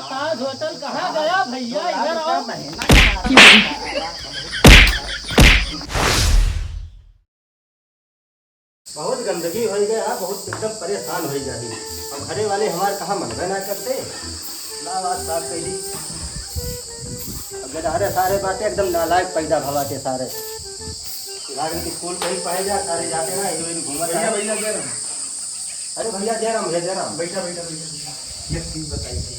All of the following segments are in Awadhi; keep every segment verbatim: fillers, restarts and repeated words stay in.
ताज होटल कहाँ गया भैया, इधर आओ। बहुत गंदगी होइ गया, बहुत एकदम परेशान होइ जाही। अब घरे वाले हमार कहाँ मनबे ना करते। ना बात साफ कइली। अब गदहरे सारे बाटे एकदम नालायक पैदा भवाते सारे। लागन के स्कूल कहीं पाए जा, सारे जाते ना, हीरोइन घूमत भैया, है। भैया, जय राम। अरे भैया, जय राम, भैया, जय राम। बैठा, बैठा, बैठा, बैठा। एक चीज बताई थी,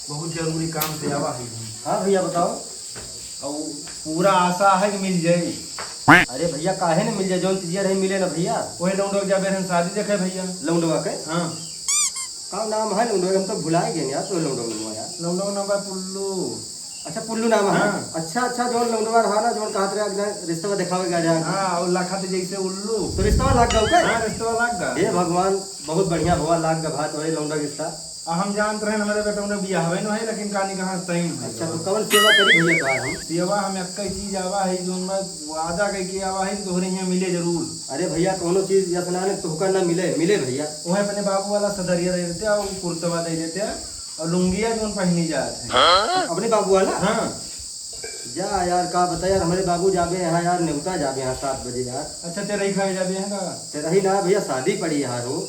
बहुत जरूरी काम से आवा है। हाँ भैया, बताओ। और पूरा आशा है कि मिल जाए। अरे भैया, काहे न मिल जाए, जौन चीजिया रही मिले ना भैया। वही लौंडो के जाबे रहन शादी देखे भैया। लौंडवा के? हाँ। का नाम है लौंडवा के? हम तो भुलाए गए यार, तो लौंडवा के नाम यार। लौंडवा के नाम बा पुल्लू। अच्छा, पुल्लू नाम है? हाँ। अच्छा, अच्छा, जौन लौंडवा रहा ना, जौन कहत रहे, अगला रिश्तवा देखावे गा जाए। हाँ, और लखत जैसे उल्लू। तो रिश्तवा लाग गया ओकर? हाँ, रिश्तवा लाग गया। हे भगवान, बहुत बढ़िया भगवान लाग गया भाई, तोरे लौंडवा के रिश्ता। अब हम जानत रहे हमारे बेटा उन्हें बियाहवे न है, लेकिन कहानी कहाँ सही न है। अच्छा, तो कौन सेवा करी भैया तोहार हम? सेवा हम एक ही चीज आवा है, जौन बा वादा कइके आवा है कि तोहरे यहाँ मिले जरूर। अरे भैया, कौनो चीज जैसे ना, ना तोहका ना मिले, मिले भैया। वह अपने बाबू वाला सदरिया दे देते और कुर्तवा दे देते और लुंगिया जौन पहनी जात है। अपने बाबू वाला? हाँ। जा यार, का बता यार, हमारे बाबू जाबे यहाँ यार, नेवता जाबे यहाँ सात बजे यार। अच्छा, तेरही खाए जाबे यहाँ का? तेरही ना भैया, शादी पड़ी यहाँ हो।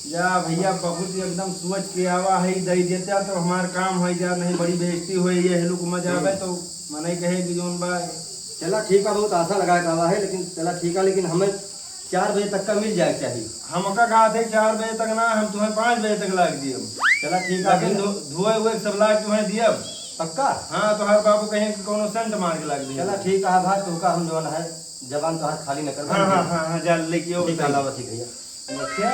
या भैया, बहुत एकदम सोच के आवा है, दे देता तो हमार काम हो जा, नहीं बड़ी बेइज्जती होई, ये हेलुक में जाबे हम्म। तो मनई कहे कि जौन बा। चला ठीक है, बहुत आशा लगा के आवा है, लेकिन चला ठीक है, लेकिन हमें चार बजे तक का मिल जाए के चाहिए। हमका कहा थे चार बजे तक ना, हम तुम्हें पाँच बजे तक लाग दियब। चला ठीक है लेकिन भैया। धो-, धोए हुए सब लाग तुम्हें दियब। पक्का? हाँ, तोहार बाबू कहीं कि कौनो सेंट मार के लाग दिए। चला ठीक है भाई, तोहका हम जौन है, जबान तोहार खाली न कर। हाँ, हाँ, हाँ, हाँ, जा लेके आओ, ठीक है, बताइए। लावा ठीक भैया। अच्छा,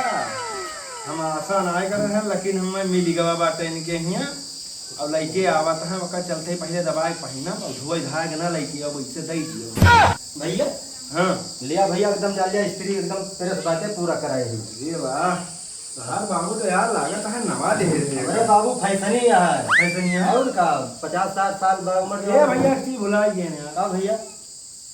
हम आशा ना करे हैं, लेकिन हमें मिल गवा बाटे इनके हियाँ। और लइके आवत हैं, ओकर चलते ही पहले दबाए पहिना और धोए धाए के ना लइके अब इससे दे दियो। भैया? हाँ। लिया भैया, एकदम डाल लिया, स्त्री एकदम प्रेस बाटे, पूरा कराए ही। अरे वाह, तोहार बाबू तो यार लागत है नवा दे रहे हैं। अरे बाबू, फैशन ही है। फैशन ही है? और का, पचास साठ साल बा उम्र ये भैया, एक चीज भुला गए हैं यार। का भैया?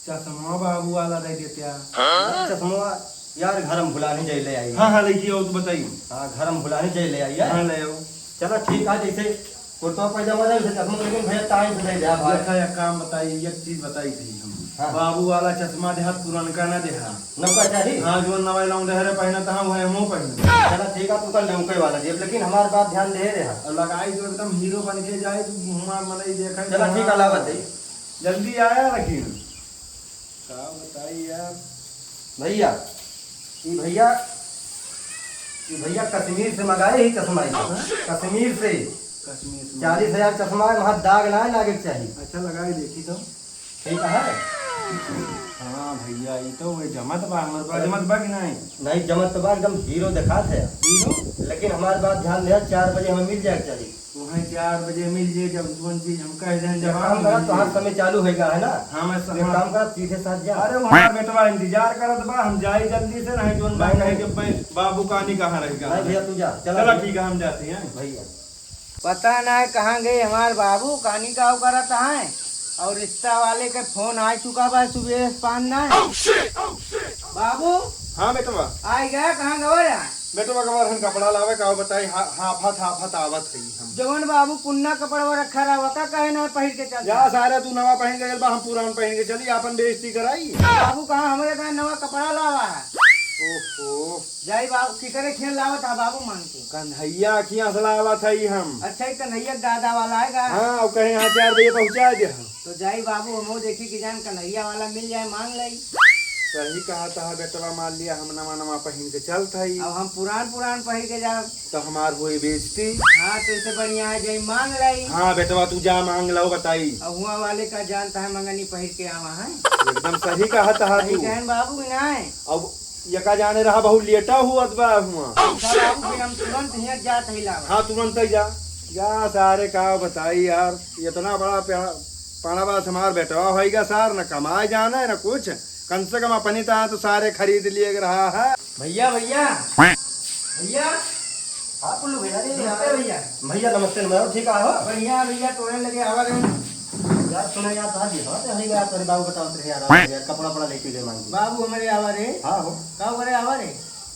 चश्मा बाबू वाला दे देते यार। हाँ? चश्मा यार, घर हम भुलाने जाए ले आई। हाँ, हाँ, लेके आओ तो बताइए। हाँ, घर हम भुलाने जाए ले आई है। हाँ, ले आओ। चला ठीक है, जैसे कुर्ता पैजामा दे, उसे चश्मा लेकिन भैया टाइम से दे दे भाई। देखा, एक काम बताइए, एक चीज बताई थी हम। हाँ। बाबू वाला चश्मा देहा, पुरनका ना देहा। नौका चाहिए? हाँ, जो नवा लौंडे हरे पहनत हाँ, वह हमहू पहनत। चला ठीक है, तू कल नौके वाला देब, लेकिन हमार बात ध्यान दे रहा। और लगाई तो एकदम हीरो बन के जाए, तू मुँह मनई देखे चला तो ठीक है, हाँ। लावत है। जल्दी आया लेकिन। का बताई यार। भैया, ई भैया, ई भैया कश्मीर से मंगाए ही चश्मा ई। हाँ? कश्मीर से। कश्मीर से। चालीस हजार चश्मा है, वहाँ दाग ना लागे के चाहिए। अच्छा, लगाई देखी तो। ठीक है। हाँ भैया, ई तो वही जमत बा, हमर बा, जमत बा कि नहीं? नहीं, जमत तो बा, एकदम हीरो दिखात है। हीरो? लेकिन हमार बात ध्यान दे, चार बजे हमें मिल जाए के चाहिए। वहीं चार बजे मिल जाए, जब जौन चीज हम कह दें, एक जवाब काम करा, मिल तोहार जाए। समय चालू होएगा, है ना? हाँ, मैं स-, एक हाँ। काम करा, सीधे साथ जा। अरे, वहाँ बेटवा इंतजार करत बा, हम जाई जल्दी से, नहीं जौन बा नहीं, कहे नहीं। कि भाई, बाबू कहानी कहाँ रहेगा? नहीं भैया, तू जा, चला चला भैया। ठीक है, हम जाते हैं। भैया। पता ना कहाँ गए हमार बाबू, कहानी का करत हैं। और रिश्ता वाले के फोन आ चुका बा सुबह से, पान ना। बाबू। हाँ बेटवा। आइ गया, कहाँ गवा रहा? बेटवा गवा रहन कपड़ा लावे, का बताई, हा-, हाफत, हाफत आवत है हम। जवन बाबू पुन्ना कपड़वा रखा रहा, वका काहे ना पहिर के चल जा जा? सारे, तू नवा पहिन के चल बा, हम पुरान पहिन के चली, आपन बेइज्जती कराई। बाबू कहाँ हमरे कहाँ नवा कपड़ा लावा है? ओहो। जाई बाबू, किकरे खेल लावत है बाबू मांग के? कन्हैया खियाँ से लावत है हम। अच्छा, ई कन्हैया दादा वाला है का? हाँ, वो कहे यहाँ चार बजे पहुँचा दे हम। तो जाई बाबू, हमहू देखी कि जान कन्हैया वाला मिल जाए, मांग लई। सही कहा तहा बेटवा, मान लिया हम नवा नवा पहिन के चलत हई। अब हम पुरान पुरान पहिर के जाब। तो हमार होई बेइज्जती। हाँ, तो इसे बढ़िया है, जाई मांग लई। हाँ बेटवा, तू जा मांग लाओ, बताई। अब हुआ वाले का जानता है, मंगनी पहिर के आवा है। एकदम सही कहा तहा सही तू। कहन बाबू कि नाय? अब यका जाने रहा, बहुत लेटा हुआ बा हुआ। अच्छा बाबू, फिर हम तुरंत हियाँ जात ही लावा। हाँ, तुरंत ही जा। जा सारे, का बताई यार, इतना बड़ा प्या-, पड़वा से हमार बेटवा होइगा सार, न कमाए जाना है, न कुछ। कम से कम अपनी तरह तो सारे खरीद लिए रहा है। भैया, भैया। भैया। हाँ, पुल्लू भैया, अरे नमस्ते यार। भैया। भैया, नमस्ते, नमस्ते, ठीक है हो? बढ़िया भैया, तोरे लगे आवा रहे। यार, सुना यार, कहाँ दिया? हाँ, तो हई यार, तेरे बाबू बताओ, तेरे यार, यार, कपड़ा, वपड़ा लेके गए मांग के। बाबू हमारे आवा रहे। हाँ हो। का करे आवा रहे?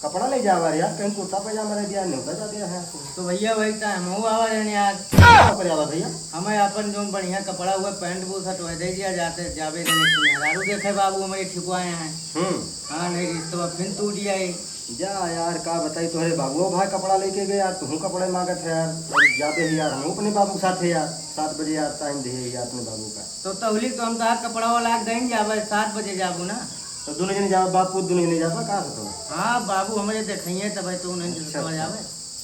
कपड़ा ले जावा यार, कहीं कुर्ता पैजामा रह दिया, न्योता जा दिया है। तो भैया, वही तो हमहू आवा रहन यार। कहाँ पर आवा भैया? हमें अपन जौन बढ़िया कपड़ा हुआ, पैंट बूट शर्ट वह दे दिया, जाते जाबे रहने से मेहरारू देखे बाबू हमारे ठिकवाए हैं। हम्म। हाँ, नहीं रिश्तवा फिर टूट जाए। जा यार, का बताई तोहरे बाबुओ भाई कपड़ा लेके गए यार, तुहू कपड़े मांगत है यार। अब जाबे ही यार, हम अपने बाबू के साथ है यार, सात बजे यार टाइम दे है यार अपने बाबू का। तो तहली तो हम तहार कपड़ा वाला के देन जाबे, सात बजे जाबू ना। तो दोनों जने जाबे, बाप पूत दोनों जने जाबे, कहाँ से तो? हाँ, बाबू हमारे देखइए तब तो उन्हें अच्छा, अच्छा। जाबे।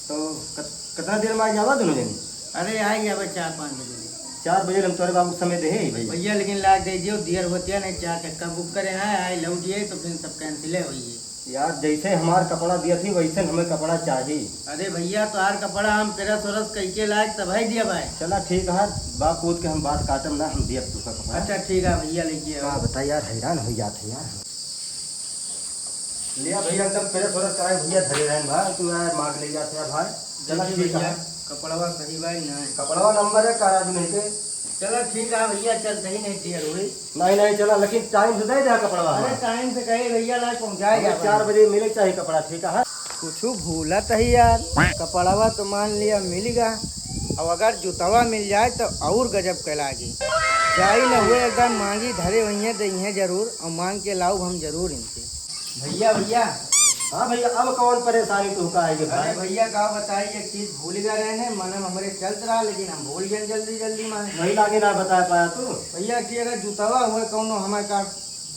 तो कत-, कितना देर में आ जाबा दोनों जने? अरे, आ जाबे चार पाँच बजे। चार बजे हम तोरे बाबू के समय दे है भैया। भैया, लेकिन लाग दे दियो, दियर होतिया नहीं, चार चक्का बुक करे हैं, आए लौट जाए तो फिर सब कैंसिल है भैया। यार, जैसे हमार कपड़ा दिया थी, वैसे हमें कपड़ा चाहिए। अरे भैया, तोहार कपड़ा हम प्रेस व्रेस कइके लायक तब है दिया भाई। चला ठीक है, बाप पूत के हम बात काटम ना, हम दिया तुका कपड़ा। अच्छा ठीक है भैया, लेके आओ। का बताई यार, हैरान हो जात है यार। लिया भैया, एकदम प्रेस व्रेस कराए भैया, धरे रहन भाई, तू यार मांग ले जाते हैं भाई। चला देखिए ठीक भैया, है। कपड़वा सही भाई ना है। कपड़वा नंबर है, करा भी नहीं के। चला ठीक है भैया, चलते ही नहीं दियर हुई। नहीं, नहीं, चला, लेकिन टाइम से दे दे कपड़वा अरे हमारा। टाइम से कहे भैया, ला पहुँचाए हमें जा चार भाई। बजे मिले चाहिए कपड़ा, ठीक है? कुछ भूलत है यार, कपड़वा तो मान लिया मिल गा, अब अगर जुतवा मिल जाए तो और गजब के लागी। जाई न हुए एकदम मांगी धरे हुई हैं, दे हैं जरूर, और मांग के लाऊब हम जरूर इनसे। भैया, भैया। हाँ भैया, अब कौन परेशानी तुहका आई है अरे भाई? भैया, का बताई, एक चीज भूल गए रहे हैं, मन में हमरे चलत रहा, लेकिन हम भूल गए जल्दी जल्दी में। वही लागे ना बता पाया तू। भैया कि अगर जुतवा हुए कौनो हमारे का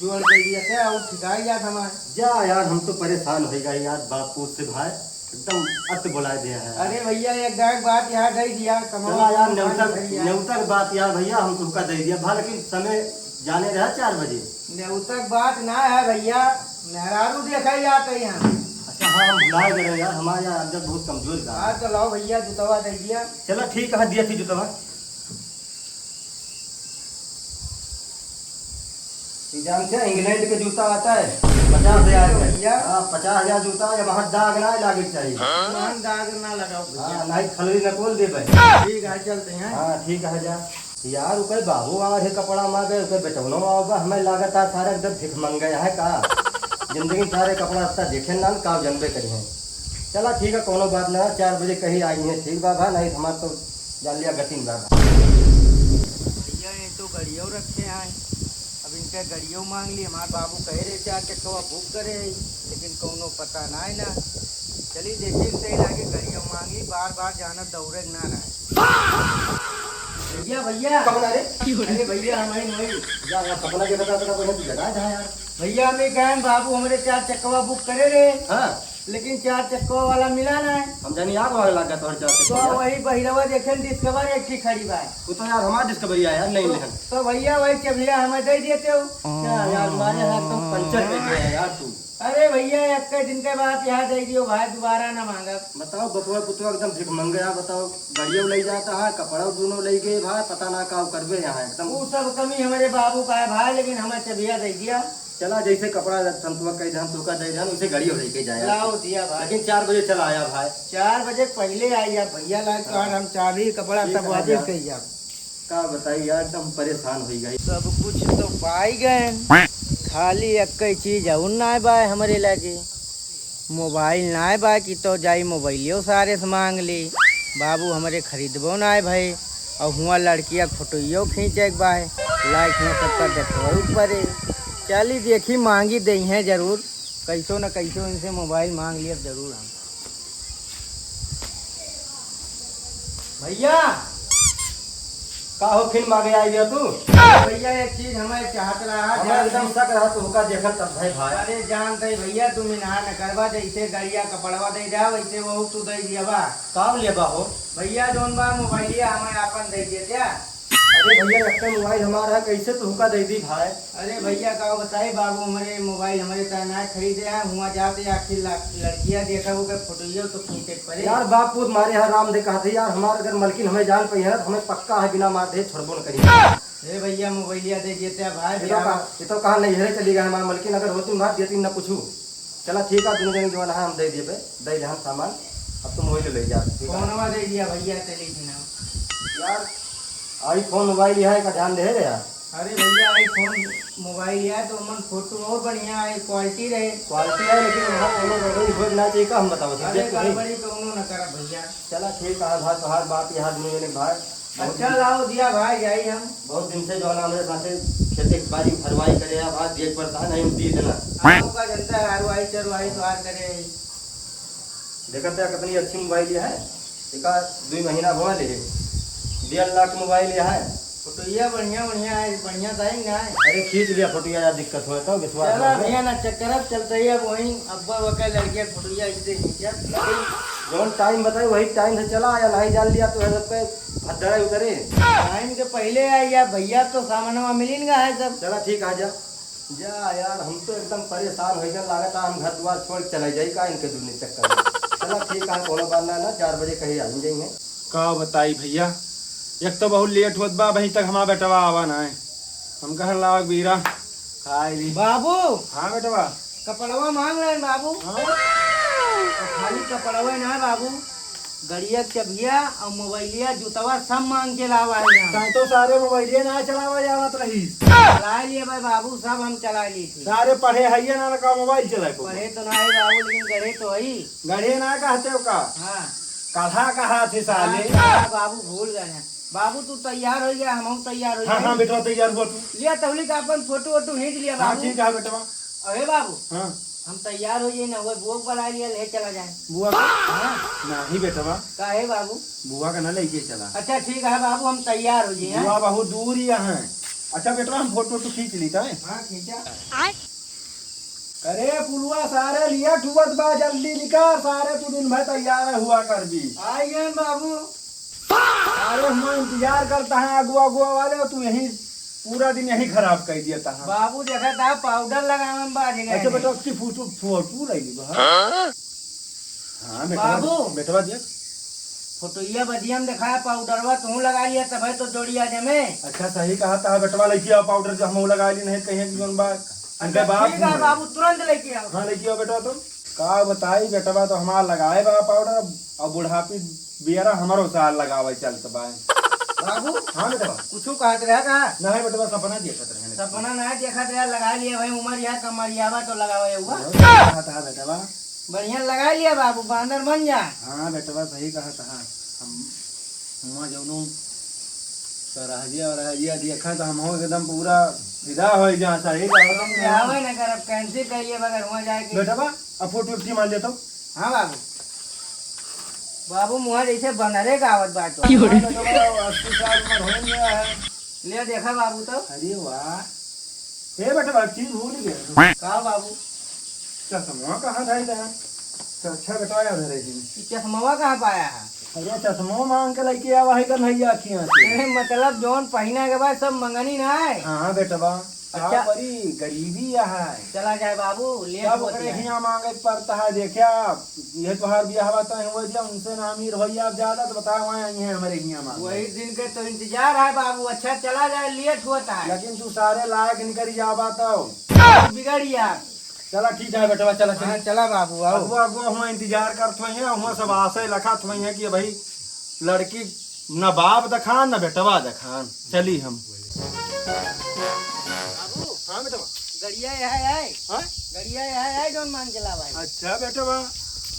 जोड़ दे दिया थे और ठिकाई जात हमार। जा यार, हम तो परेशान हो गए यार, बाप पूत से भाई एकदम अत बुला दिया है। अरे भैया, एक दाग बात याद आई दिया, कमाओ चला यार, कमाओ न्योतक, भैया। न्योतक बात यार भैया, हम तुमका दे दिया भा, लेकिन समय जाने रहा चार बजे। न्योतक बात ना है भैया, मेहरारू देखा जात है यहाँ। अच्छा हाँ, हम भुला गए यार, हमारे यहाँ अंदर बहुत कमजोर का। हाँ तो लाओ भैया, जुतवा दे दिया। चला ठीक है, दिया थी जुतवा। ये जानते हैं, इंग्लैंड के जूता आता है पचास हजार का। भैया। हाँ, पचास हजार जूता है, वहाँ दाग ना लागे के चाहिए। मान दाग ना लगाओ भैया। हाँ, नहीं खलरी न खोल दे भाई। ठीक है, चलते हैं। हाँ, ठीक है, जा। यार, ओकर बाबू आवा है कपड़ा मांगे, ओकर बेटौनो आवा बा, हमें लागत है सारे एकदम भिखमंगे है का? जिंदगी में सारे कपड़ा अच्छा देखे ना, का जनबे करी हैं। चला ठीक है, कोनो बात ना, चार बजे कहीं आई है, ठीक बा भा, नहीं तो हमार तो जान लिया गति में बा। भैया, ये तो गड़ियो रखे हैं, अब इनका गड़ियो मांग ली। हमार बाबू कहे रहे चार चक्कवा बुक करे है, लेकिन कौनो पता ना है ना। चली देखी इनसे लागे गड़ियो मांग ली, बार बार जाना दौड़े ना रहे। भैया, भैया। कौन है रे? अरे भैया, हमारी वही। जा, यहाँ सपना के बता, बता, बढ़िया तू जगह जा यार। भैया, हमें कहन बाबू हमारे चार चक्कवा बुक करे रहे। हाँ। लेकिन चार चक्कवा वाला मिला ना है। हम जानी आग वाग लगा तोहर चार तो चक्कवा। वही बहिरवा देखे न डिस्कवर एक ही खड़ी बा। वो तो यार हमार डिस्कवरी है यार, नहीं तो, लेकिन। तो भैया वही चबिया हमें दे देते हो। क्या यार, हमारे यहाँ एकदम पंचर कर दिया है यार तू। अरे भैया, एक दिन के बाद यहाँ दे दियो भाई, दोबारा ना मांगब। बताओ, बपुआ पुतवा एकदम भिखमंगे है, बताओ, गड़ियो ले जाता है, कपड़ा दोनों ले गए भाई, पता ना का करबे यहाँ एकदम। वो सब कमी हमारे बाबू का है भाई, लेकिन हमें चबिया दे दिया। चला, जैसे कपड़ा संतुआ कह दे, हम तोका दे दे, वैसे गड़ियो लेके जाया। लाओ दिया भाई। लेकिन चार बजे चला आया भाई। चार बजे पहले आई जा भैया, लाग हाँ। कार्ड हम चाबी, कपड़ा ठीक सब है वापस भैया। कही जा। का बताई यार, एकदम परेशान हो गई। सब कुछ तो पाई गए, खाली एक ही चीज और ना बा हमरे लगे। मोबाइल नाय बा कि तो जाई मोबाइलियो सारे से मांग ली। बाबू हमरे खरीदबो नाय भए। और हुआं लड़किया के फोटोइयो खींचे के बा। लाइक हुआं सबका देखबो परे। चली देखी मांगी देइहें जरूर। कैसो न कैसो इनसे मोबाइल मांग लिया जरूर हम। भैया, का हो, फिर मांगे आई गया तू? भैया, एक चीज हमें चाहत रहा, हमें जान एकदम शक रहा तू का देखत तब भाई भाई। अरे जानते ही भैया, तुम इनहा न करबा, जैसे गड़िया कपड़वा दे जा, वैसे वो तू दे दिया बा। का लेबा हो? भैया, जौन बा मोबाइलिया हमें आपन दे दिया क्या? अरे भैया, एक मोबाइल हमारा है, कैसे तुहका दे दी भाई? अरे भैया, का बताई बाबू, हमारे मोबाइल हमारे तरह ना खरीदे हैं, हुआ जाते आखिर ला-, लड़कियां देखा वो के फोटोइयो तो खींचे के पड़े। यार बाप पूत मारे यहाँ राम दे कहते यार, हमारे अगर मलकिन हमें जान पाई है ना, तो हमें पक्का है बिना मार दे छोड़बो न करी। ए भैया, मोबाइलिया दे देते हैं भाई, ये तो भैया। कहा, ये तो कहा नहीं है, चली गए हमारे मलकिन, अगर होती मार देती न कुछ। चला ठीक है, दोनों जने जो है हम दे दिए, दे दे हम सामान, अब तुम वही ले जा, ठीक है? फोनवा दे दिया भैया, चली थी ना। यार, iPhone मोबाइल यहाँ का ध्यान दे रे यार। अरे भइया, iPhone mobile है तो ओमन photo और बढ़िया है, quality रहे। Quality है, लेकिन वहाँ कौनो गड़बड़ी हो ना चाहिए, का हम बतावत हैं, अरे देख तो सही। गड़बड़ी कौनो न करा भइया। चला ठीक है, भाई, तोहार बाप यहाँ दुनिया में भाई। अच्छा, लाओ दिया भाई, जाई हम। बहुत दिन से जो है ना हमरे साथे खेती बाड़ी हरवाई करे है, भाई, देख पड़ता है, नहीं उठती इतना। आपका जनता है, हरवाई चरवाई तोहार करे है। देखत है कितनी अच्छी mobile है, एका दुई महीना भवा ले, डेढ़ लाख mobile है। फोटोइया बढ़िया बढ़िया है, बढ़िया साइन ना है। अरे खींच लिया फोटोइया यार, दिक्कत होए तो बिस्वा चला भइया ना चक्कर, अब चलते ही अब वहीं अब्बा वका लड़किया फोटोइया ऐसे खींचा। जौन time बताए वही time से चला, या नहीं जान लिया तो है सबके भद्दड़ा उतरे। Time के पहले आई या भइया, तो सामानवा मिलिन गा है सब। चला ठीक, आ जा। जा यार, हम तो एकदम परेशान होइ गए, लागत है हम घर दुआर छोड़ चले जाई का इनके दुनिया चक्कर में। चला ठीक है, कोनो बात ना, ना चार बजे कहीं आ जाई हैं। का बताई भइया, एक तो बहुत late होत बा, अभी तक हमार बेटवा आवा ना है। हम कहन लाग बीरा, खाए ली। बाबू। हाँ बेटवा। कपड़वा मांग रहे हैं बाबू। हाँ। खाली कपड़वा ना है बाबू, गड़िया के चबिया और मोबाइलिया, जूतवा सब मांग के लावा है यहाँ। तैं तो सारे मोबाइलिया ना चलावा जानत रही। चला लिए भाई बाबू, सब हम चला लिए थे। सारे पढ़े हइये ना, ना का मोबाइल चलाए को। पढ़े तो ना है बाबू, लेकिन गढ़े तो है। गढ़े ना कहते हो का? हाँ। कढ़ा कहा थे साले। हाँ, बाबू भूल गए हैं। बाबू तू तैयार हो गया, हम तैयार हो हाँ, गए। हाँ, बेटवा तैयार हुआ तू। लिया तौली का अपन फोटो वोटो खींच लिया हाँ, बाबू। ठीक है बेटवा। अरे बाबू। हाँ। हम तैयार हो जाए ना, वो बुआ को बुला लिया, ले चला जाए। बुआ का? हाँ। नहीं बेटवा। काहे बाबू? बुआ का ना लेके चला। अच्छा ठीक है बाबू, हम तैयार हो जाए, हाँ? बुआ बहुत दूर ही है। अच्छा बेटवा, हम फोटो तो खींच ली था। हाँ, खींचा। अरे पुलवा सारे लिया ठुवत बा, जल्दी निकार सारे, तू दिन भर तैयार हुआ कर भी। आई गए बाबू। अरे हम इंतजार करता है अगुआ अगुआ वाले, तू यही पूरा दिन यही खराब कर दिया था। बाबू देखा था पाउडर लगावे में बाज गए अच्छा हैं। बेटा, उसकी फोटो, फोटो ले ली बा। हाँ? हाँ, बेटवा, बाबू। बेटवा देख। फोटोइया बदिया में दिखाया, पाउडरवा तू लगा लिया, तबे तो जोड़िया जमे। अच्छा, सही कहा था बेटवा, लेके आओ पाउडर जो हम लगा ली, नहीं कहीं कि जौन बा, अच्छा, इनके बाप ठीक है हुए। बाबू, तुरंत लेके आओ। हाँ, लेके आओ बेटवा तुम। का बताई, बेटवा तो हमार लगाए बा पाउडर, और बुढ़ापी बियरा हमरो सार लगावे चलत बा। बाबू। हाँ बेटवा। कुछू कहत रहा का? नहीं बेटवा, सपना देखत रहे। सपना ना देखत रहा, लगा लिया भाई, उमर या कमरियावा तो लगावे हुआ। बहुत अच्छा था बेटवा। बढ़िया लगा लिया बाबू, बांदर बन जा। हाँ बेटवा, सही कहा था। हम हुआ जौनो सरहजिया वरहजिया देखा तो हम एकदम पूरा फिदा हो जा, सही कहा तुम। आवे ना करब, cancel कर लिए बगैर हुआ जाए के। बेटवा, अब फोटो उठी मान लेता हूँ। हाँ बाबू। बाबू मुँह जैसे बनरे का आवत बाटो। क्यों रे? हाँ, बेटवा, अस्सी साल उम्र हो गया है। ले देखा बाबू तो। अरे वाह। ए बेटवा, एक चीज भूल गया। का बाबू? चश्मा कहाँ था इधर? अच्छा बेटवा, याद है रही। ई चश्मवा कहाँ पाया है? अरे चश्मा मांग के लेके आवा है कन्हैया अखियाँ से। ए, मतलब जौन पहिना के बाद सब मंगनी ना है। हाँ बेटवा। अच्छा। का बड़ी गरीबी यहाँ है। चला जाए बाबू, लेट सब होत ओकरे है। हियाँ मांगे के पड़ता है। देखिया, ये तोहार बियाह बा तय हुआ दिया, उनसे ना अमीर होइया, अब ज्यादा तो बताए वहाँ आई है हमारे हियाँ मांगे। वही दिन के तो इंतजार है बाबू। अच्छा चला जाए, लेट होता है। लेकिन तू सारे लायक निकल जाबा तो। बिगड़ गया। चला ठीक है बेटवा, चला चला। हाँ, चला बाबू, आओ। अगुआ, अगुआ हुआ इंतजार करत हुए हैं, हुआ सब आशय लखत हुए हैं कि भाई लड़की न बाप देखान, न बेटवा देखान। चली हम। बाबू। हाँ बेटवा। गड़िया यहाँ है। हाँ? गड़िया यहाँ है, जौन मांग के लावा है। अच्छा बेटवा,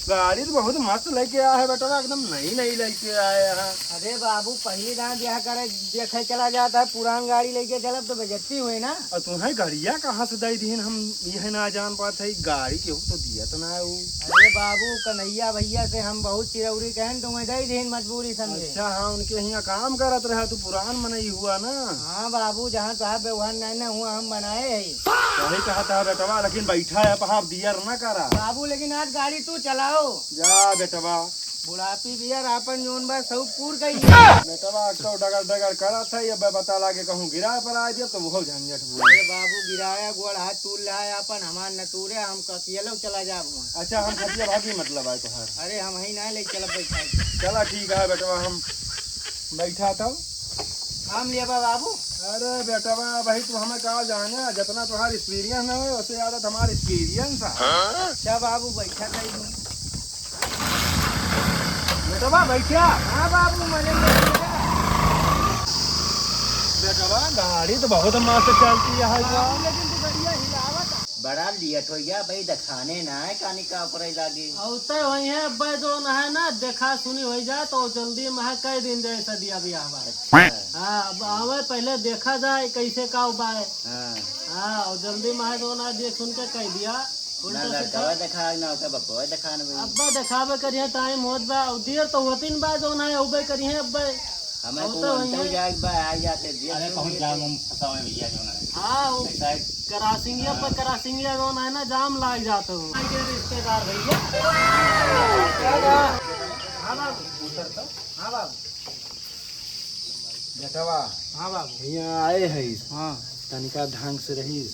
गाड़ी तो बहुत मस्त लेके आया है बेटवा, एकदम नई नई लेके आया है। अरे बाबू, पहली दान ब्याह करे देखे चला जाता है, पुरान गाड़ी लेके चलब तो बेइज्जती हुई ना। और तुम्हें गड़िया कहाँ से दे दीन, हम यह ना जान पाते, गाड़ी केहू तो दिया तो ना है ऊ। अरे बाबू, कन्हैया भैया से हम बहुत चिरौरी कहन, तुम्हें दे दीन मजबूरी समझे। अच्छा, हाँ, उनके यहाँ काम करत रहा, तू पुरान मनई हुआ ना। हाँ बाबू, जहाँ तोहार व्यवहार नहीं ना हुआ, हम बनाए है। सही कहा था बेटवा, लेकिन बैठा है, अब दियर ना करा। बाबू, लेकिन आज गाड़ी तू चलाओ। जा बेटवा। बुढ़ापी बियर आपन जौन बा, सब पूर गई। बेटवा, अब तो डगर डगर करत है, अब बता लागे कहूँ गिरा पर आ दिया, तो वो झंझट हुआ। अरे बाबू, गिराया गोड़ हाथ तूर लाए आपन, हमार न तूरे, हम अकेले चला जाब वहाँ। अच्छा, हम खटिया भागी मतलब आए तोहार। अरे, हम ही ना ले चलब बैठा के। चला ठीक है बेटवा, हम बैठा था। हम लेबा बाबू। अरे बेटवा, भाई तू हमें का जाने, जितना तुम्हारा experience ना हो, उससे ज्यादा तुम्हारा experience है। अच्छा बाबू, बैठा था ही। बेटवा, बैठा। हाँ बाबू, मजे में बैठा। बेटवा, गाड़ी तो बहुत मस्त चलती है यार। लेकिन तू गड़िया हिलावत है। बड़ा लेट हो गया भाई, दिखाने ना है कानी का ओकरे लागी। औते वही है अब्बे, जौन है ना, देखा सुनी हो जाए तो जल्दी में है, कह दिन जैसा दिया भी हमारे। अच्छा। हाँ, अब आवे पहले देखा जाए कैसे का उपाय। हाँ। हाँ, और जल्दी में है जौन है, देख सुन के कह दिया। उल्टा ना सीधा। लड़कवा देखा, ना ओकर बप्पवा देखा ना भाई। अब्बे देखावे करिहे, टाइम होत बा, और देर तो होती न बा, जौन है, अउबे करिहे अब्बे। हमें और को तो अंतर वही है। जाए बा, आ जाते, देर अरे तो बहुत होती। जाम हम फंसा हुआ है भैया, जौन है। हाँ, वो ऐसा है। करासिंगिया हाँ। पर करासिंगिया जौन है ना, जाम लाग जात हो। आइए रिश्तेदार भैया। हाँ बाबू। उतर तो। हाँ बाबू। बेटवा, हाँ बाबू। हियाँ आए हईस, हाँ। तनिका ढंग से रहीस,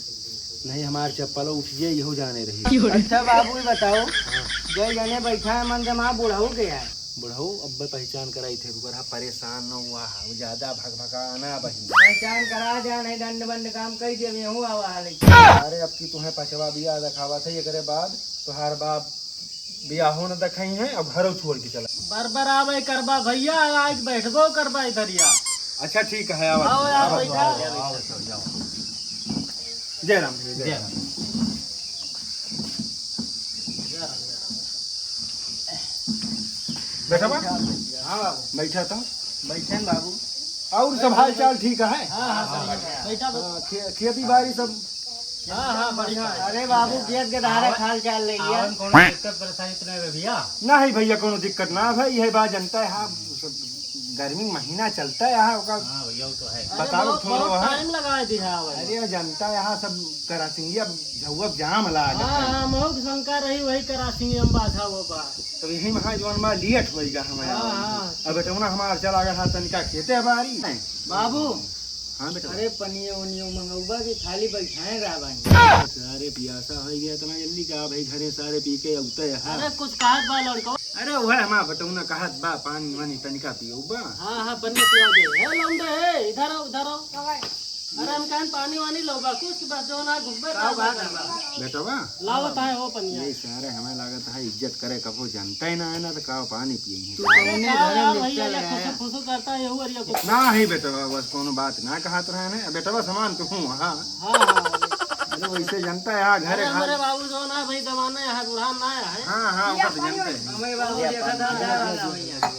नहीं हमार चप्पलो उठिए, इहो जाने रही। अच्छा बाबू, ये बताओ, हाँ। जय जने बैठा है मन जमा बुढ़ऊ के है? बुढ़ऊ अब्बे पहचान कराई थे, रुकर हा परेशान न हुआ हा, वो ज्यादा भकभकाना बही। पहचान करा जा, नहीं दंड बंड काम कई देवे, हूँ आवा हाले। अरे अब की तुम्हें पचवा बिया दिखावा थे, एकरे बाद तोहार बाप बियाहो न देखई हैं, अब घरो छोड़ के चला। बरबर आवे करबा भैया, आज बैठबो करबा इधरिया। अच्छा ठीक है, आवा, आओ यार, आवा, बैठा। आवा, आवा, आवा, आवा। जय राम भैया, जय जय राम। राम। बैठा बा? हाँ बाबू। बैठा तो। बैठे हैं बाबू। और सब हाल चाल ठीक है? हाँ, हाँ, सब बढ़िया। बैठा बा। हाँ, खे-, खेती बाड़ी सब हाँ, हाँ, बढ़िया है। अरे बाबू, गेद के धारा आवन, खाल चाल ले लिया। आवन कौनो दिक्कत परेशानी तो नहीं बे भैया? नहीं भैया, कौनो दिक्कत ना भाई, ये बात जनता है, हाँ, सब गर्मी महीना चलता है यहाँ, ओकर हाँ भैया, वो तो है। अरे बताओ बहुत, थोड़ा बहुत है। टाइम लगा दिया है आवन। अरे जनता यहाँ सब करासिंगिया झउआ जाम ला हाँ, हाँ, महू के शंका रही, वही करासिंगिया में बाधा वो बा। तो यही महा जौन बा लेट होइगा हमारे हाँ, आवन। हाँ। अब बेटौना हमार चला गया था तनिका खेते बारी। बाबू, हाँ बेटा। अरे पनियो उनियो मंगौबा की खाली बैठाए रहा बानी। सारे पियासा हो गया इतना जल्दी का भाई, घरे सारे पी के उगते हैं। अरे कुछ कहत बा लड़को। अरे वह हमार बटौना कहत बा पानी वानी तनिका पियो बा। हाँ, हाँ, पनिया पिया दे। हे लौंडे, हे, इधर आओ, इधर आओ। अरे हम कहन पानी वानी लो बा, कुछ बस जो ना घुसबे का बात है बा? बेटवा, लावत है हो पनिया। ये सारे हमें लागत है इज्जत करे कबो जनता ही ना है ना तो का पानी पिए। तू अरे कौने का घरे यार निकल भैया, ये रहा है? खुसु खुसु करता है, यहू अरिया कुछ। ना ही बेटवा, बस कोनो बात ना कहत रहे ने। बेटवा समान तो हूँ, हाँ। हाँ, हाँ। अरे वैसे जनता है, हाँ, घरे अरे खा हमारे बाबू जो ना भाई जमाना है, बुढ़ा ना है। हाँ, हाँ, ओका तो जनता है। हमारे बाबू देखा था, जा रहा भैया।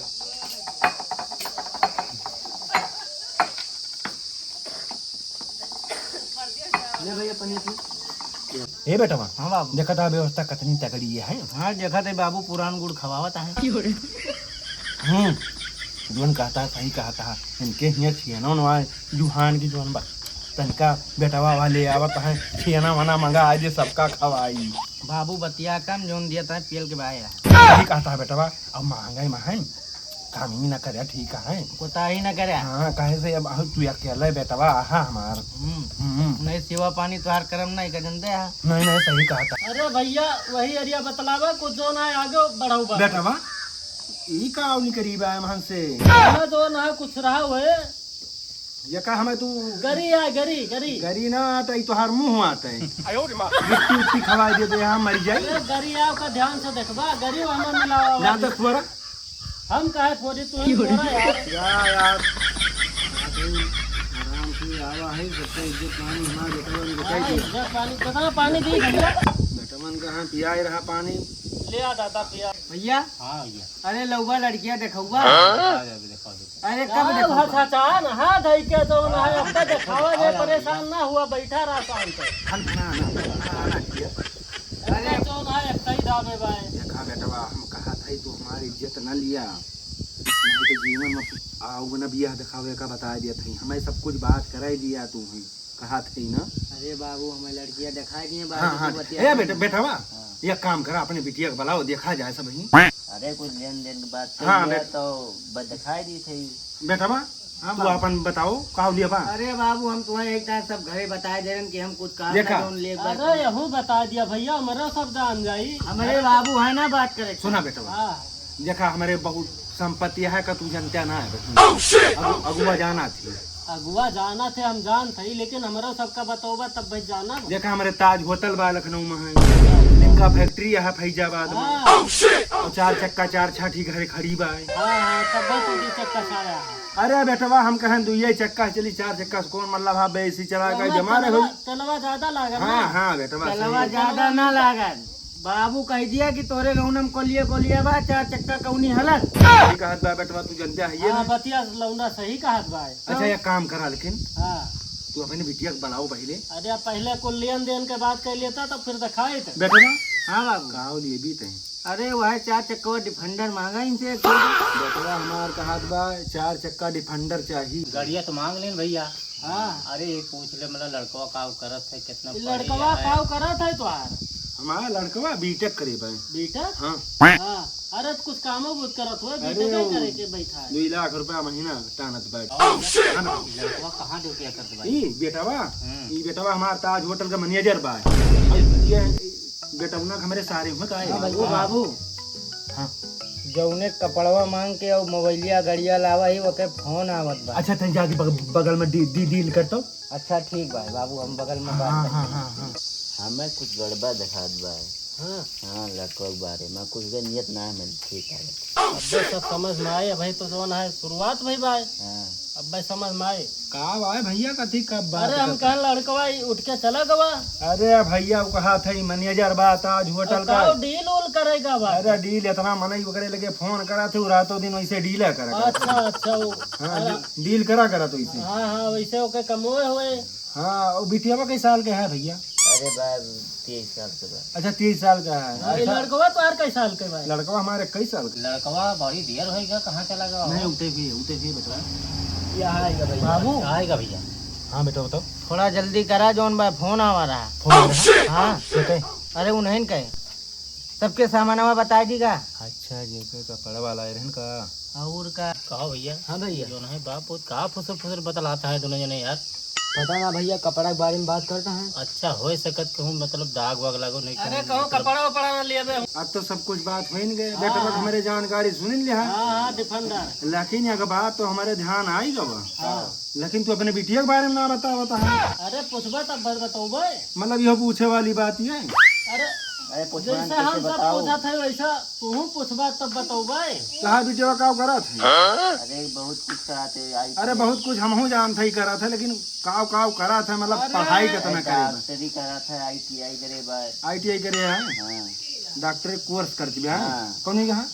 ले भैया, पनिया पी। ए बेटवा, हाँ बाबू। देखत हा व्यवस्था कतनी तगड़ी है। हाँ, देखत है बाबू, पुरान गुड़ खवावत है। हम्म, जौन कहता है, सही कहता है। इनके हियाँ छियाना उनवा है, जुहान की जौन बा। तनका बेटवा वाले आवत है, छियाना वाना मंगा आज सबका खवाई। बाबू बतिया कम, जौन दिया था पियल के बाहर है। सही कहता है बेटवा, अब महंगाई में है। काम ही ना करे, ठीक है। कोताही ना करे। हाँ, काहे से अब, अब तू अकेले बेटवा आहा हमार। हम्म। हम्म। नहीं, सेवा पानी तोहार करम नहीं कर जनते हा। नहीं, नहीं, सही कहा था। अरे भैया, वही अरिया बतलावा, कुछ जो ना आगे बढ़ाऊ बा। बेटवा, ई का उनी करीब आए महन से? ना जो ना कुछ रहा हुए। ये का हमें तू गरी आ, गरी, गरी। गरी ना आता, ई तोहार मुंह आता है। आयो रे माँ। गिट्टी उट्टी खवाई दे दे, यहाँ मर जाई। अरे गरी आओ का ध्यान से देखबा, गरी हमें मिलावा ना वाली। तो स्वरा। हम काहे फोड़ी, तू ही क्यों रे? फोड़ा यार। या यार। आराम से आवा है, सबका इज्जत पानी हमारे बेटवन को हाँ, कह दे। इज्जत पानी, कितना पानी दी भैया? बेटवन कहाँ पिया ही रहा पानी। ले आ दादा पिया। भैया। हाँ भैया। अरे लउबा लड़किया देखउबा। हाँ? अरे कब का देखउबा? हचाचा न, हाँ, धई के जौन है, अब तक देखावा जे, परेशान ना हुआ, बैठा रहा शांत। हम खाना, खाना, खाना किया। अरे जौन है, एक सही दाबे बाए। देखा बेटवा, हम कहा था तू हमारी इज्जत न लिया, नहीं तो जीवन में आओ न बियाह देखावे का बता दिया था, हमें सब कुछ बात कराई दिया तू ही। कहा थे ना। अरे बाबू, हमें लड़कियां दिखाई दिए, हाँ, बाबू हाँ। तू बतिया ए, कर। बेटा, बेटवा, हाँ। एक काम करा, अपने बिटिया के बुलाओ, देखा जाए सब ही। अरे, कुछ लेन देन की बात हाँ, चल रहा बेट- तो ब-, दिखाई दी थे। बेटवा, हाँ, तू बाबू। अपन बताओ, का लिया बा? अरे बाबू, हम तुम्हें एक टाइम सब घरे बताए दे रहे कि हम कुछ काम देखा। ना लोन ले एक बार अरे, यहू बता दिया भैया, हमारा सब जान जाई। हमारे बाबू है ना बात करे। सुना बेटवा, हाँ। देखा, हमारे बहुत संपत्ति है का तू जनता ना है, बस। Oh, shit! अगु-, अगुआ जाना थी। अगुआ जाना थे, हम जान थई, लेकिन हमरो सबका बतौबा तब भाई जाना। देखा, हमरे ताज होटल बा लखनऊ में है, का फैक्ट्री है फैजाबाद में। हाँ। और चार चक्का चार छाठी घरे खड़ी बा। हाँ, हाँ, तब तो दो चक्का सारा है। अरे बेटवा, हम कहन दुइये चक्का से चली, चार चक्का से कौन मतलब है, बेसी चला के हमार जमा रहे तेलवा, होई। तेलवा ज्यादा लागल हाँ, ना। हाँ, बेटवा, तेलवा सही। ज्यादा ना लागल। बाबू कह दिया कि तोरे गौनम कोलिया कोलिया बा, चार चक्का कौनी हलत। सही कहत बा बेटवा, तू जनते है ये हाँ, ना। बतिया लौंडा सही कहत बा। अच्छा, एक काम करा लेकिन। हाँ। तू अपने बिटिया के बुलाओ पहले। अरे, अब पहले कुल लेन देन के बात कर लेता, तब फिर दिखाई थे। बेटवा। हाँ बाबू। का लेबी तैं? अरे, वह चार चक्का डिफेंडर मांगा इनसे एक ठो। बेटवा हमार कहत बा, चार चक्का डिफेंडर चाही। गड़िया तो मांग लेन भैया। हाँ। अरे, ये पूछ ले, मतलब, लड़कवा काव करत है, कितना ई पढ़े लड़कवा है? काव करत है तोहार? हमार लड़कवा बीटेक करे बा। बीटेक? हाँ। हाँ। अरे, तो कुछ कामो बहुत करत हो, अरे, बीटेक वो करे के बैठा है। दुई लाख रुपया महीना टानत बा। हाँ ना? लड़कवा कहाँ ड्यूटी करत बा? ई बेटवा, हम्म। ई बेटवा हमार ताज होटल का मैनेजर बा। ये बेटौना के हमरे सारे हुआ का है? हाँ, बाबू, बाबू। हाँ। जौने कपड़वा मांग के और मोबाइलिया गड़िया लावा ही, ओके फोन आवत बा। अच्छा, तैं जाके बग-, बगल में डी-, डी-, डील कर तो। अच्छा, ठीक बा बाबू, हम बगल में बात हाँ, करते हाँ, हैं। हाँ, हाँ। हमें कुछ गड़बड़ दिखात बा। हाँ। हाँ, लड़कवा के बारे में कुछ के नियत ना है, ठीक है। अब्बे सब समझ में आए, अबही तो जौन है शुरुआत भई बा। हाँ। अब्बे समझ में आए। का बा भैया, कथी का बात अरे हम करत कहन लड़कवा ई उठ के चला गवा। अरे भैया, वो कहा था ई मैनेजर बा ताज होटल का। का डील उल करेगा बा? अरे डील इतना मनई ओकरे लगे फोन करा थे, रातों दिन वैसे डील करा करत अच्छा, है। अच्छा, वो हाँ, अरे डील करा करत वैसे। हाँ, हाँ, वैसे ओके कमोए हुए। हाँ, वो बिटियावा कई साल के है भैया? अरे बा, तेईस साल के बा। अच्छा, तेईस साल का है। हाँ, ये अच्छा। लड़कवा तोहार कई साल के बा? लड़कवा हमारे कई साल के। लड़कवा बड़ी देर होई गया, कहाँ चला गया? नहीं, उठे भी, उठे भी बेटवा। यहाँ आएगा भैया। बाबू। आएगा भैया। हाँ बेटा, बताओ। थोड़ा जल्दी करा, जौन बा फोन आवा रहा। फोन आ रहा? हाँ। क्या कहे? अरे उन्हें कहे, सबके सामानवा बताई दीगा। अच्छा, जेके कपड़ा वाला आए रहन का? और का? कहो भैया। हाँ भैया। जौन है बाप, वो का फुसर फुसर बतलाता है दोनों जने यार? पता ना भैया, कपड़ा के बारे में बात करता है। अच्छा, हो सकत कहूँ मतलब दाग वाग लागो नहीं अरे कहूँ कहूँ मतलब कपड़ा वपड़ा ना लिया बे। अब तो सब कुछ बात हो ही गए। हाँ, बेटा, बस हाँ। हमारे जानकारी सुन लिया। हाँ, हाँ, डिफेंडर। लेकिन एक बात तो हमारे ध्यान आई गवा। हाँ। लेकिन तू अपने बिटिया के बारे में ना बतावत है। अरे पूछबा तब बत-, बतौबे। मतलब यह पूछे वाली बात ये। अरे अरे पूछबा जैसे ना, हम कैसे सब बताओ? पूछत है वैसा तूहू पूछबा तब बतौबे। तहार बिटिया का करत है? अरे बहुत कुछ कराते आई अरे थी। बहुत कुछ हमहू जानत है करत है, लेकिन काव काव करत है, मतलब अरे पढ़ाई कितना अरे करे बा? डॉक्टरी करत है, आईटीआई करे बा। आईटीआई करे है? हाँ। डॉक्टरी कोर्स करत बा, हाँ? हाँ। कौन है कहाँ?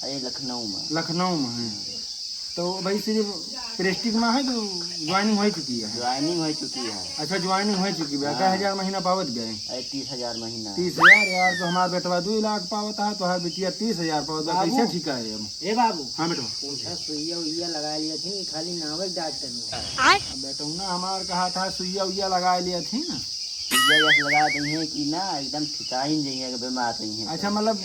अरे लखनऊ में। लखनऊ में है। तो भाई सिर्फ प्रेस्टिज में है कि ज्वाइनिंग हो चुकी है? ज्वाइनिंग हो चुकी है। अच्छा, ज्वाइनिंग हो चुकी है। हाँ। कै हजार महीना पावत बा? अरे तीस हजार महीना। तीस हजार यार, तो हमार बेटवा दो लाख पावत है, तोहार बिटिया तीस हजार पावत बा, बाबू। कैसे ठीक है हम? ए बाबू। हाँ बेटवा। उनका सुइया उइया लगा लिया थी, खाली नावे डॉक्टर में। आय? अब बेटौना हमार कहा था सुइया उइया लगा लिया थी ना। सुइया यस लगा दी है कि ना एकदम ठिकाइन जाइए, अगर बीमार रही है अच्छा, तो। मतलब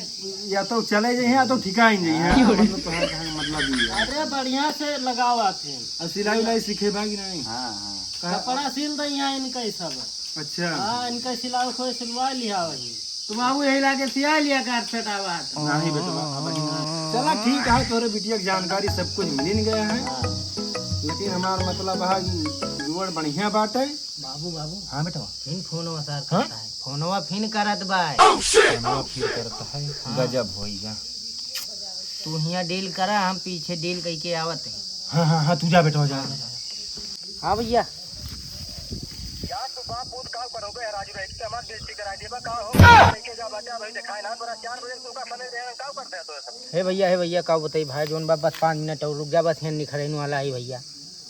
या तो चले जाइए या तो ठिकाइन जाइए, हाँ। हाँ, मतलब तोहार कहे मतलब ये है। अरे बढ़िया से लगावा थे। और सिलाई उलाई सीखे बा कि नहीं? हाँ, हाँ। कहा- कपड़ा सिल दे यहाँ इनका ही सब। अच्छा। हाँ, इनका सिलाओ खोए सिलवा लिया वही। तो बाबू यही लागे सिया लिया काट छटावा। नहीं बेटवा, अब नहीं। चला ठीक है, तोरे बिटिया की जानकारी सब कुछ मिल गया है। हाँ। लेकिन हमार मतलब है कि जुआड़ बढ़िया बाटे। बाबू, बाबू। हाँ बेटवा। फिन फोनवा सार हाँ? करता है। फोनवा फिन करत बा। फोनवा फिर करता है। हाँ। गजब होइगा। तू हियाँ डील करा, हम पीछे डील कइके आवत है। हाँ, हाँ, हाँ, तू जा बेटवा, जा, जा, जा। हाँ भैया। यार तू बाप पूत का करोगे यार, राजू भाई, इससे हमारी बेइज्जती करा दिए बा, का हो? लेके जा बच्चा भाई, दिखाए ना, तोरा चार बजे तू का समय दे, का कर दे तो सब। हे भैया, हे भैया, का बताई भाई, जौन बा, बस पाँच मिनट और रुक जा, बस यहाँ निखरे वाला है भैया।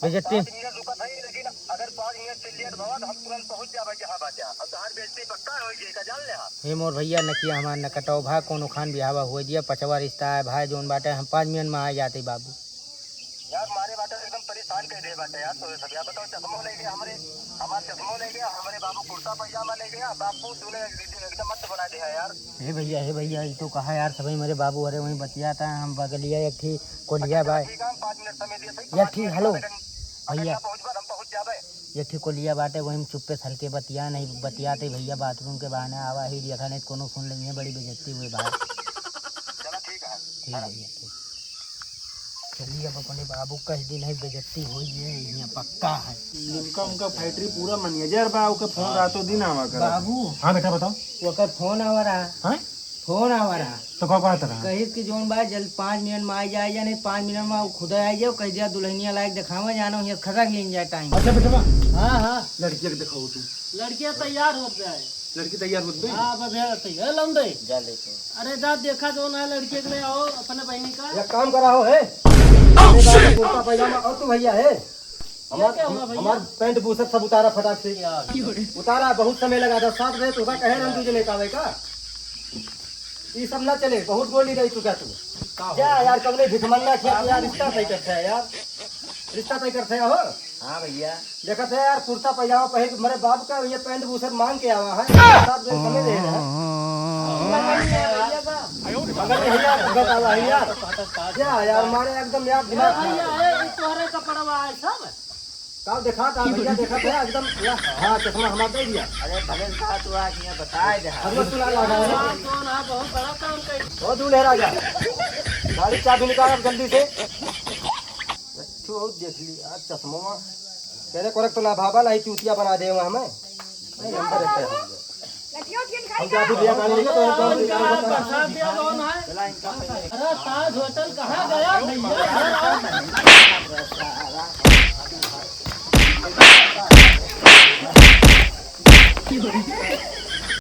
बेइज्जती। पाँच मिनट रुका था, लेकिन अगर पाँच मिनट से लेट भवा, तो हम तुरंत पहुँच जाबे जहाँ बा जा। अब तोहार बेइज्जती पक्का हो गई, का जान ले। हे मोर भैया, नकिया हमार न कटाओ भा, कोनो खान बिहावा हुए दिया, पचवा रिश्ता है भाई, जौन बाटे हम पाँच मिनट में आ जाते बाबू। यार मारे बाटे एकदम परेशान कर दे बाटे यार, तो सब यार बताओ, चश्मो ले गया हमरे, हमार चश्मो ले गया, हमरे बाबू कुर्ता पैजामा ले गया, बापू तूने एकदम मत बना दे है यार। हे भैया, हे भैया, ये तो कहा यार, सभी मेरे बाबू, अरे वहीं बतियाता है, हम बगलिया एक ठी कोलिया अच्छा, बाय। ठीक है, हम पाँच मिनट समय दिए, सही, एक पाँच ठी, मिनट हेलो, में अगर भैया। पहुँच बा, हम पहुँच जाबे। ये ठीक कोलिया बाटे, वही में चुप्पे से हल्के बतिया, नहीं बतियाते भैया बाथरूम के बहाने आवा ही देखा, नहीं तो कोनो सुन लेंगे, बड़ी बेइज्जती हुई भाई। चला ठीक है। ठीक है भैया, ठीक। चलिए, अब अपने बाबू कह दिन है, बेइज्जती होई है, यहाँ पक्का है। इनका उनका फैक्ट्री पूरा मैनेजर बा, ओकर फोन रातों दिन आवा करा। बाबू। हाँ बेटा, बताओ। ओकर फोन आवा रहा। हाँ? फोन आवा रहा। तो का कहत रहा? कहिस कि जौन बा, जल्द पाँच मिनट में आई जाए, या नहीं, पाँच मिनट में वो खुदा आई जाए, कह दिया दुल्हनिया लायक देखावा जाना, यहाँ खसक लेन जाए टाइम। अच्छा बेटवा। हाँ, हाँ। लड़किया के देखाओ तू। लड़किया तैयार होत जाए। लड़की तैयार होत बे? हाँ, अब अभी तैयार, लौंडे। जा ले तो। अरे जा, देखा जौन है लड़किया के ले आओ, अपने बहिनी का। एक काम करा हो, हे। Oh, shit! कुर्ता पैजामा और तू भैया है। हमार, क्या हुआ भैया? हमार पैंट बुशर्ट सब उतारा फटाक से। क्या? उतारा, बहुत समय लगा था, सात बजे तो कहे रहन तुझे लेके आवे का। ई सब ना चले, बहुत गोली रही चुका तू। का हो? जा यार, कबले भिखमंगा खेत यार, रिश्ता तय करते हैं यार, रिश्ता तय करते हैं हो। हाँ भैया। देखत है यार, कुर्ता पैजामा पहन के मेरे बाप का ये पैंट बुशर्ट मांग के आवा है, सात बजे समय दे रहे हैं। मगर यही यार, गलत आवा है यार। क्या यार, मारे एकदम यार दिमाग खराब। भैया, ए, ई तोहरे कपड़वा है सब? का देखा था भैया, देखा था एकदम, या, हाँ, चश्मा हमार दे दिया। अरे भले कहा तू आज यहाँ बताए दे। हम लोग सुना लगा है। हाँ, तो ना, बहुत बड़ा काम कर। ओ दूल्हे राजा, गाड़ी चाबी निकाल अब जल्दी से। अच्छो, देख ली आज चश्मा। तेरे कोरक तो ना भावा, नहीं चूतिया बना दे हमें। नहीं, हम तो देखते हैं। हम जादू भैया का नहीं, तो हम तो यार, प्रसाद दिया कौन है? अरे, ताज होटल कहाँ गया भैया?